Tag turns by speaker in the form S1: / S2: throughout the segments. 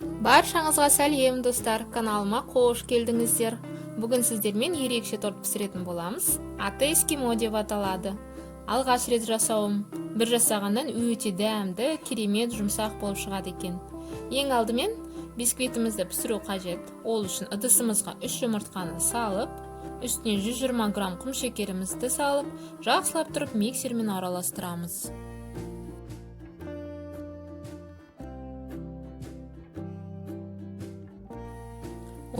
S1: Баршаңызға сәлем, достар! Каналыма қош келдіңіздер. Бүгін сіздермен ерекше торт пісіретін боламыз. Аты эскимо деп аталады. Алғаш рет жасауым. Бір жасағаннан өте дәмді, керемет жұмсақ болып шығады екен. Ең алдымен бисквитімізді пісіру қажет. Ол үшін ыдысымызға 3 жұмыртқаны салып, үстіне 120 грамм құм шекерімізді салып, жақсылап тұрып миксермен араластырамыз.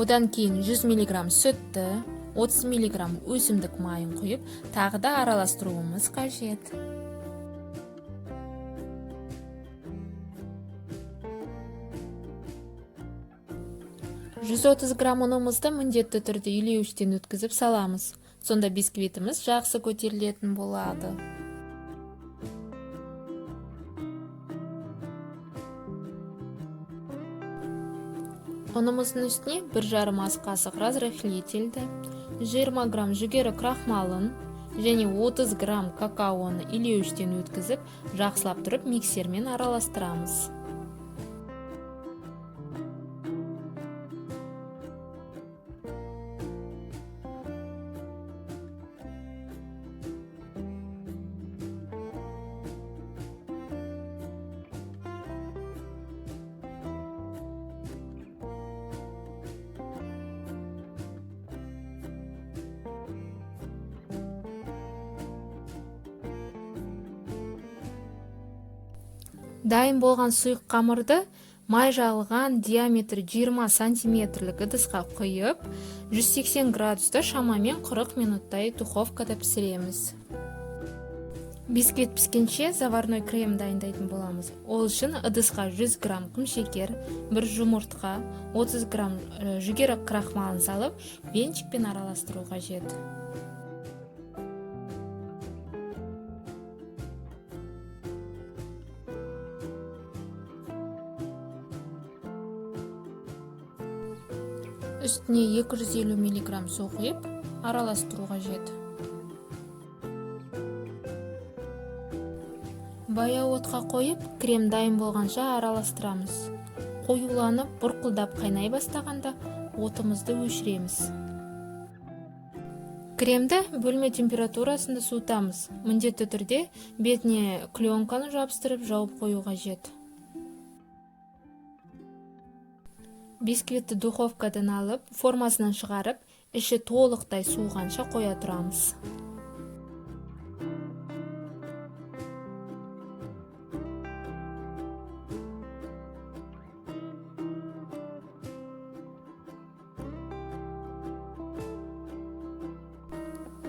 S1: Одан кейін 100 мг сүтті, 30 мг өсімдік майын құйып, тағы да араластыруымыз қажет. 130 грамм ұнымызды міндетті түрде илеуіштен өткізіп саламыз. Сонда бисквитіміз жақсы көтерілетін болады. Ұнымыздың үстіне 1,5 ас қасық разрыхлительді, 20 грамм жүгері крахмалын және 30 грамм какаоны илеуіштен өткізіп, жақсылап тұрып миксермен араластырамыз. Дайын болған сұйық қамырды май жағылған диаметрі 20 сантиметрлік ыдысқа құйып, 180 градуста шамамен 40 минуттай духовкада пісіреміз. Бисквит піскенше заварной крем дайындайтын боламыз. Ол үшін ыдысқа 100 грамм құмшекер, 1 жұмыртқа, 30 грамм жүгері крахмалын салып, венчикпен араластыру қажет. Үстіне 250 мг су құйып, араластыру қажет. Баяу отқа қойып, крем дайын болғанша араластырамыз. Қоюланып, бұрқылдап қайнай бастағанда отымызды өшіреміз. Кремді бөлме температурасында суытамыз. Міндетті түрде бетіне пленканы жабыстырып жауып қою қажет. Бисквитті духовкадан алып, формасынан шығарып, іші толықтай суығанша қоя тұрамыз.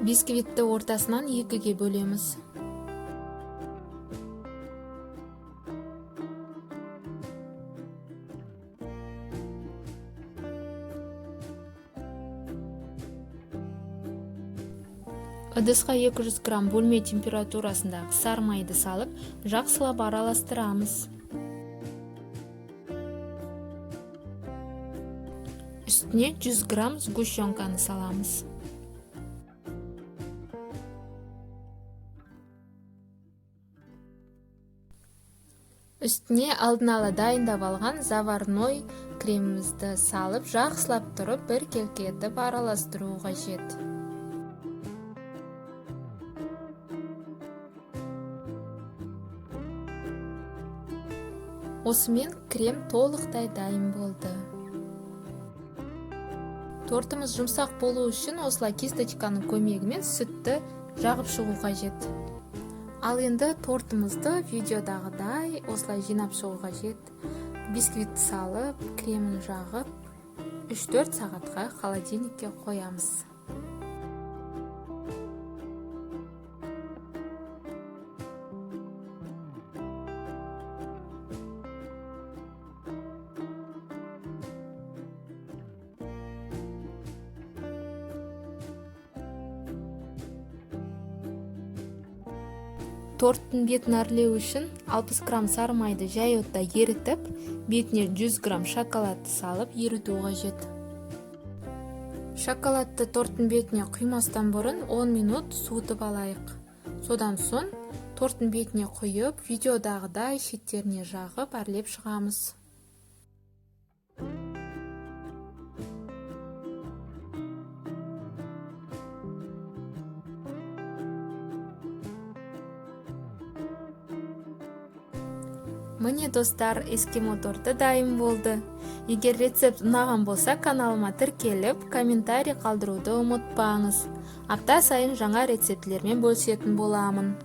S1: Бисквитті ортасынан 2-ге бөлеміз. Ыдысқа 200 грамм бөлме температурасындағы сары майды салып, жақсылап араластырамыз. Үстіне 100 грамм сгущенканы саламыз. Үстіне алдын ала дайындап алған заварной кремімізді салып, жақсылап тұрып біркелкі етіп араластыру қажет. Осымен крем толықтай дайын болды. Тортымыз жұмсақ болу үшін осылай кисточканың көмегімен сүтті жағып шығу қажет. Ал енді тортымызды видеодағыдай осылай жинап шығу қажет. Бисквитті салып, кремін жағып, 3-4 сағатқа холодильникке қоямыз. Торттың бетін әрлеу үшін 60 грамм сары майды жай отта ерітіп, бетіне 100 грамм шоколадты салып еріту қажет. Шоколадты торттың бетіне құймастан бұрын 10 минут суытып алайық. Содан соң торттың бетіне құйып, видеодағыдай шеттеріне жағып әрлеп шығамыз. Міне, достар, эскимо торты дайын болды. Егер рецепт ұнаған болса, каналыма тіркеліп, комментарий қалдыруды ұмытпаңыз. Апта сайын жаңа рецептілермен бөлісетін боламын.